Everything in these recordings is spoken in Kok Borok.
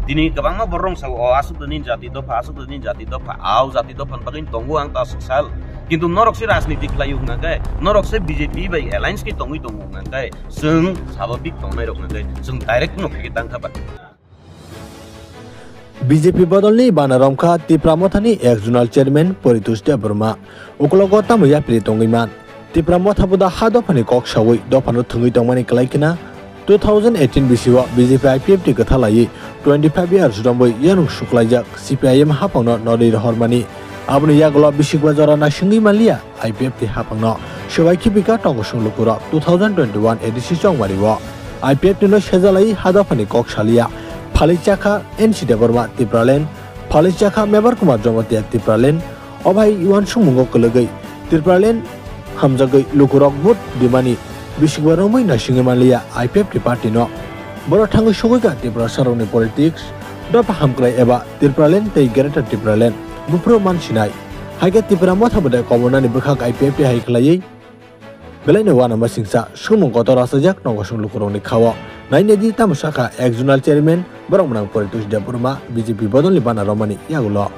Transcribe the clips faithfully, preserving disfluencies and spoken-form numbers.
Tini kwbangma borok rong sao, "O, aswk nini jati dopha, aswk nini jati dopha, au jati dopha ni bagwi tongo ang ta aswk sal." Kintu norok se rajniti khlai o hwnga khe, norok se B J P bai alliance khe tongwi tongo hwnga khe, chwng sababik tongnai rok hwnga khe, chwng direct no khe tang kha ba. B J P bodolni bana romkha Tipra Mothani ex zonal chairman Paritosh Debbarma. Ukologo tamo yapri tongwi man. Tipra Motha boda ha dophani kok sawi dophano thwngwi tongmani kwlai khna two thousand eighteen bisio B J P I P F T kwtha laiwi twenty five years romwi yanung suklaijak C P I M haphangno nodwi rohormani. Aboni yagulo bisikba jora naisingwi manliya. I P F T haphangno swbai khibika tongosong lukurok two thousand twenty-one A D C chongmario I P F T no sejalai hadophani kok saliya. Phalwi chakha N C Debbarma Tipraland, phalwi chakha Mebar Kumar Jamatia Tipraland, obai uansukmungo kwlwgwi Tipraland hamjagwi lukurok vote dimani bisikba romwi naisingwi manliya I P F T party no. Borok thangwi sogwi ka Tiprasa rokni politics, dopha hamkrai eba Tipraland tei Greater Tipraland buphuru mansinai. Haikhe Tipra Motha Bodai Komornani bwkhak I P F T hai khlaiwi belaino uanama singcha sumung kotor asajak nokosong lukurokni khao. Nainedi tamo sakha ex zonal chairman borok mwnang Paritosh Debbarma B J P bodolni bana romani yagulo.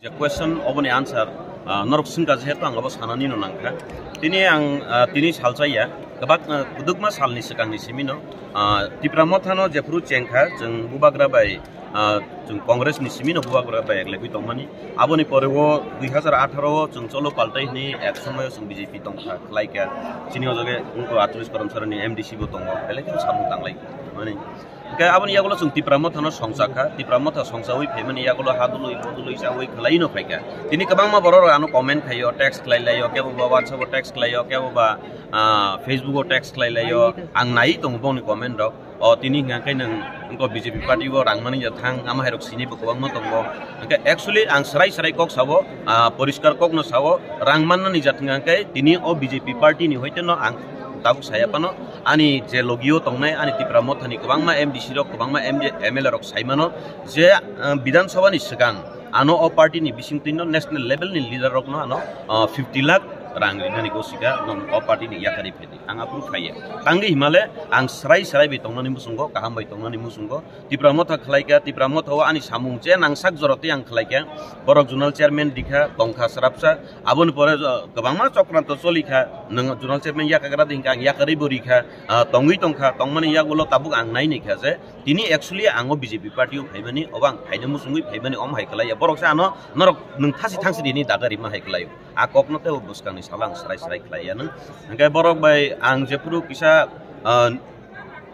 Je question oboni answer, ah, norok singka jehetu ang abo sanani no nangkha. Tini ang, ah, tini salchaya, kwbak, ah, kwdwkma salni swkangni simino, ah, Tipra Mothano jephuru chengkha, chwng bubagra bai, ah, chwng Congress ni simino bubagra bai eglegwi tongmani. Aboni pore o dui hazar atharo o chwng cholo paltai hwnwi ek somoyo chwng B J P tongkha, khlaikha. Chini o jaga wngkha atris Karamsarani M D C bo tongo, belai kheno samung tanglai mani. Hwnkhe aboni yagulo chwng Tipra Mothano songchakha, Tipra Motha songchawi phaimani yagulo ha dului, bo dului chawi khwlaino phaikha. Tini kwbangma borok rok ano comment khaio, text khlai laio, kebo ba WhatsApp o text khlaio, kebo ba, ah, Facebook o text khlai laio. Ang nai tongo bongni comment rok. O tini hwnkha khe nwng wngkha B J P party o rang mani ya thang, ama hai rok sini bo kwbangma tongo. Hwnkhe actually ang swrai swrai kok sao, ah, poriskar kokno sao, rang mannani jat hwnkha khe tini o B J P party ni hoite no ang tabuk saya phano. Ani je logio tongnai ani Tipra Mothani kwbangma M D C rok, kwbangma M D, M L A rok sai mano je, ah, Bidhan Sabha ni swkang ano o party ni bisingtwi no national level ni leader rok no ano, ah, fifty lakh rang rinani gosika no o party ni yakari phedi. Ang aphuru phaiya. Tangwi himale ang swrai swrai bai tongnani muchungo, kaham bai tongnani muchungo. Tipra Motha khlaikha, Tipra Motha o ani samung je nangsak jora tei ang khlaikha. Borok zonal chairman rikha, tongkha swrapsa. Aboni pore, uh, kwbangma chokranto cholikha. Nwng zonal chairman yakagra di hwnkha, ang yakarwi bo rikha. Ah, tongwi tongkha, tongmani yagulo tabuk ang nai naikha je tini actually ang o B J P party o phaimani, obo ang phaina muchungwi phaimani, omo hai khlaiya. Borok se ano norok nwng thasi thangsi rini daga rima hai khlaio. A kokno tei o bwskangni salo ang swrai swrai khlaiya nw. Hwnkhe borok bai ang jephuru kisa, ah,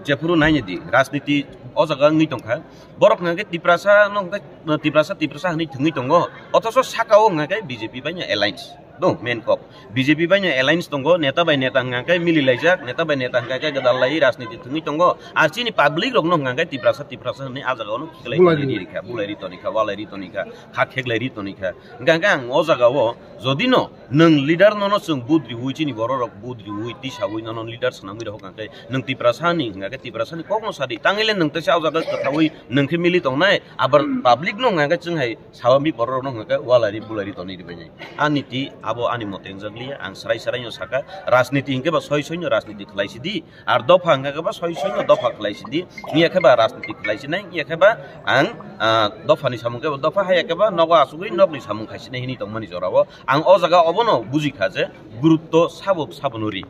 jephuru naini di, rajniti o jaga wngwi tongkha. Borok hwnkhe Tiprasa no hwnkhe, Tiprasa, Tiprasa hwnwi thwngwi tongo. Othoso saka o hwnkhe B J P bai no alliance. No, main kok. B J P bai no alliance tongo, neta bai neta hwnkhe mili laijak, neta bai neta hwnkhe gwdal lai rajniti thwngwi tongo. Ar chini public rok no hwnkhe Tiprasa, Tiprasa hwnwi a jaga o no khiklai Bulai ri ri. Ri kha, bulai ri toni kha, walai ri toni kha, kha kheklai ri toni kha. Hwnkhe ang o jaga o jodi no nwng leader nono chwng vote riwi chini borok rok vote riwi tisawi nono leader swnamwi rok hwnkhe nwng Tiprasa ni hwnkhe Tiprasa ni kok no sadi. Tangile nwng teisa o jaga kwthawi nwng khe mili tongnai, abar public no hwnkhe chwng hai sabamik borok rok no hwnkhe walai ri bulai ri tonwi ribai nai. Ani ti abo ani mote wngjakliya, ang swrai swrai no saka, rajniti hwnkhe ba soi soi no rajniti khlai sidi. Ar dopha hwnkha khe ba soi soi no dopha khlai sidi, wngya khe ba rajniti khlai sinai, wngya khe ba ang, ah, dopha ni samung khe ba dopha, haya khe ba nogo achugwi nokni samung khai sinai hwnwi tongmani jorao ang o jaga obono bujikha je gurutto sabo sabo no ri.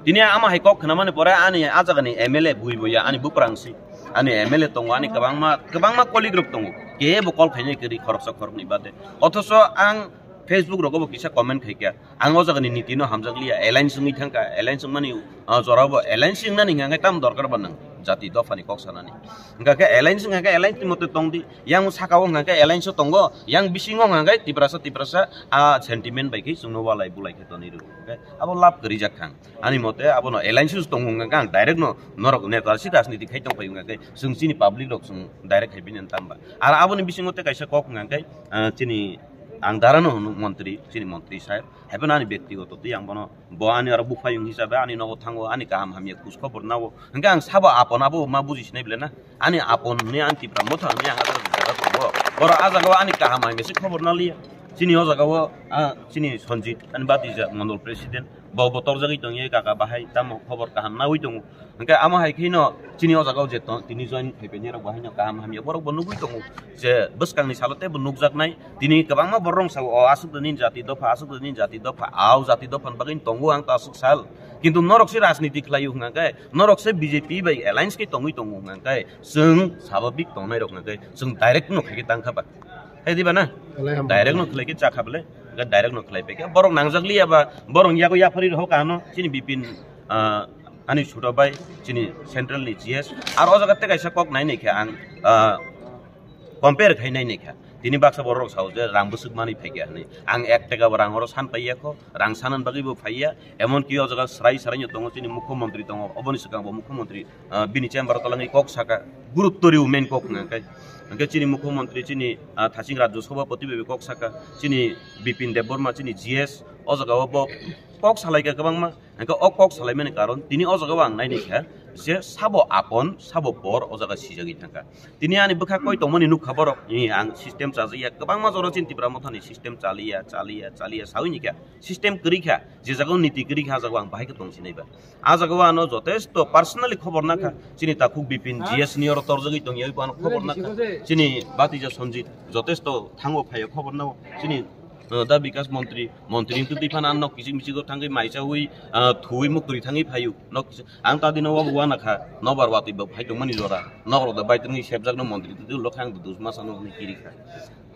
Tini ama hai kok khnamani pore ani a jaga ni M L A bui buya ani buprang si, ani M L A tongo, ani kwbangma kwbangma colleague rok tongo, kebo call khainai kwrwi khoroksa khoroknwi bade. Othoso ang Facebook rogo bo kisa comment khaikha. Ang o jaga ni niti no hamjakliya, alliance wngwi thangkha, alliance wngmani, ah, jora bo alliance wngnani hwnkhe tamo dorkar ba nang? jati dophani kok sanani. Hingkha khe alliance hingkha khe alliance ni mote tongdi. Yang saka o hingkha khe alliance o tongo, yang bisingo hingkha khe Tiprasa, Tiprasa a sentiment bai khe chwngno walai bulai khe tonwi rw. Hingkha khe abo lab kwrwi jak thang. Ani mote abono alliance o tongo hingkha khe ang direct no norok neta si rajniti khai tong phai hingkha khe chwng chini public rok chwng direct khai bini tamba. Ar aboni bisingo tei kaisa kok hingkha khe, ah, chini ang dara no hwnwi montri, chini montri sir. Haiphano ani byaktigoto tei ang bono, bo ani oro buphayung hisabe ani nogo thango, ani kaham hamya khoj khobor nao. Hingkhe ang sabo apon abo ma buji sinai bele na. Ani apon hwnwi ani Tipra Motha hwnwi ang ajak jaga tongo. Borok a jagao ani kaham hamya se khobor naliya. Chini o jagao, ah, chini Sanjit, ani batija mondol president. Bo bo torjagwi tongya kaka bahai, tamo khobor kaham nawi tongo. Hingkhe amo hai kheno chini o jagao je tong, tini join phaipainai rok bo haino kaham hamya borok bo nugwi tongo je bwskangni salo teibo nukjaknai. Tini kwbangma borok rok sao, "O aswk de nini jati dopha, aswk de nini jati dopha, au jati dopha ni bagwi tongo ang ta aswk sal." Kintu norok se rajniti khlai o hwnka khe, norok se B J P bai alliance khe tongwi tongo hwnka khe, chwng sababik tongnai rok hwnka khe chwng direct no khaikhe tangkha ba. Hai diba na? Direct no khlai khe chakha bele, direct no khlai paikha. Borok nangjak liya ba, borok yago yaphari rok ano chini Bipin, ah, ani suto bai chini central ni G S. Ar o jaga tei kaisa kok nai nai khe ang, ah, compare khai nai nai kha. Tini baksa borok rok sao je rang bwswk manwi phaikha hinwi. Ang ek taka bo rang oro san paiya kho, rang sanan bagwi bo phaiya. Emon ki o jaga srai srai no tongo chini mukhyamantri tongo, oboni swkang bo mukhyamantri, ah, bini chamber o twlangwi kok saka, gurutto riwi main kok hwnka khe. Hwnkhe chini mukhyamantri chini, ah, thaching rajyo sabhapati bai kok saka, chini Bipin Debbarma chini G S o jaga o bo kok salaikha kwbangma. Hingkhe o kok salaimani karon tini o jaga o ang naini kha je sabo apon, sabo por o jaga sijagwi thangkha. Tini ani bwkha koi tongmani nukha borok, ni ang system chajakya, kwbangma jora chini Tipra Mothani system chaliya, chaliya, chaliya sawi ni kha, system kwrwi kha, je jaga o niti kwrwi kha, a jaga o ang bahai khe tong sinai ba. A jaga o ano jotesto personally khobor nakha, chini takhuk Bipin G S ni oro torjagwi tongya, oi bo ano khobor nakha, chini batija Sanjit jotesto thango phaio khobor nao, chini, uh, da Bikas Montri, Montri wngtwi phano ano kichik michik o thangwi maichawi, uh, thuwi muktwi thangwi phaio. Nok ang ta dino wabo wana kha, nobar watwi bo phai tongmani jora, nok rok da bai tongwi sepjak no Montri twi lo khang dus masa no hwnwi kiri kha.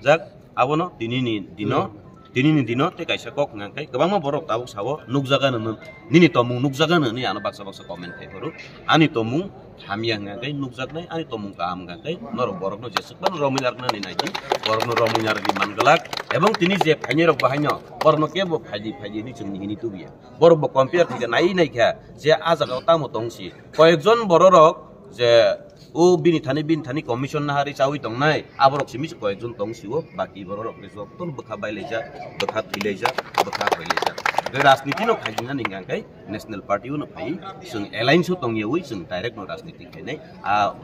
Jak abono tini ni dino, tini ni dino tei kaisa kok hwnka khe kwbangma borok tabuk sao nukjaga no, nini tomung nukjaga no hinwi ano baksa baksa comment khai phuru. Ani tomung hamya hwnka khe nukjaknai, ani tomung kaham hwnka khe norok borokno jeswk phano romwi narwknani nai di, borokno romwi narwgwi man glak. Ebong tini je phainai rok bahaino borokno kebo phaidi phaidi hinwi chwngni hini tubuya. Borok bo compare khaikha, nai naikha je a jaga o tamo tong si. Koyekjon bororok je o bini thani, bini thani commission nahari chawi tongnai, aborok simi se koyekjon tong sio, baki bororok khe jotono bwkha bailaijak, bwkha thwilaijak, bwkha hoilaijak. Hwnkhe rajniti no khaijinani hwnka khe national party o no phai, chwng alliance o tongyawi chwng direct no rajniti khainai, a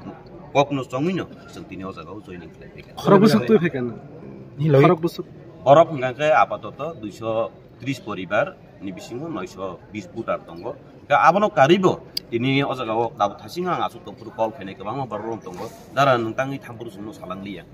kok no chongwi no chwng tini o jaga o joining khlai phaikha. Khorok bwswk twi phaikha na? Khorok bwswk. Borok hwnka khe apatoto duiso tris poribar ni bisingo noiso bis voter tongo. Hwnkhe abono karwibo tini o jaga o tabuk thasing ang aswk tongphuru call khainai kwbangma borok rok tongo. Dara nwng tangwi thamphuru chwngno salangliya.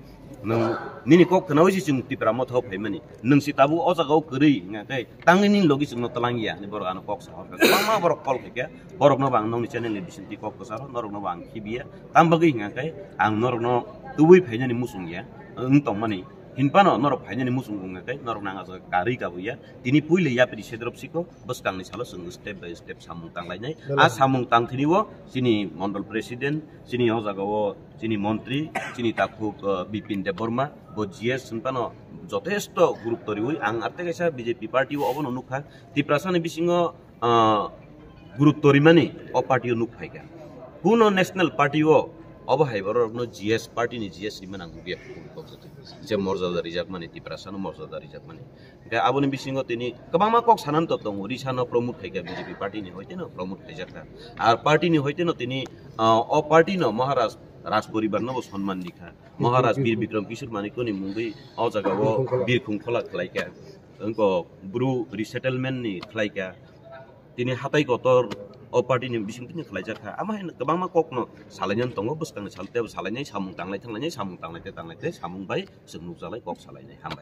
Nwng nini kok khnaui se chwng Tipra Motha o phaimani. Nwng se tabuk o jaga o kwrwi hwnka khe tangwi nini logi chwngno twlangya hinwi borok ano kok sahorkha. Kwbangma borok call khaikha. Borokno bo ang nokni channel ni bisingtwi kok kwcharo, norokno bo ang khibiya. Tam bagwi hwnka khe ang norokno tubui phainani muchungya wng tongmani. Hinphano norok phainani muchung wngkha khe norokno ang o jaga karwi kabuya. Tini puila yapri sedrop siko bwskangni salo chwng step by step samung tanglainai. A samung tangthini o chini mondol president, chini o jaga o chini montri, chini takhuk, uh, Bipin Debbarma, bo G S hinphano jotesto gurutto riwi ang arte kaisa B J P party o obono nukha. Tiprasani bisingo, ah, gurutto rimani o party o nuk phaikha. Kuno national party o obo hai borokno G S party ni G S rimani ang nukya, je morjada rijakmani, Tiprasano morjada rijakmani. Hwnkhe aboni bisingo tini kwbangma kok sanani to tongo, Risano promote khaikha B J P party ni hoiteno promote khaijakha. Ar party ni hoiteno tini, ah, o party no Maharaj Raj poribar no bo sonman rikha. Maharaj Bir Bikram Kishore Manikya ni mungwi o jaga o Birkhung Khola khlaikha. Wngkok Bru resettlement ni khlaikha. Tini hatai kotor o party ni bising tini khlaijak kha. Amo hai kwbangma kok no salainani tongo, bwskang ni sal tebo salainai, samung tanglai thanglainai, samung tanglai te tanglai te, samung bai chwng nukjalai kok salainai. Hambai.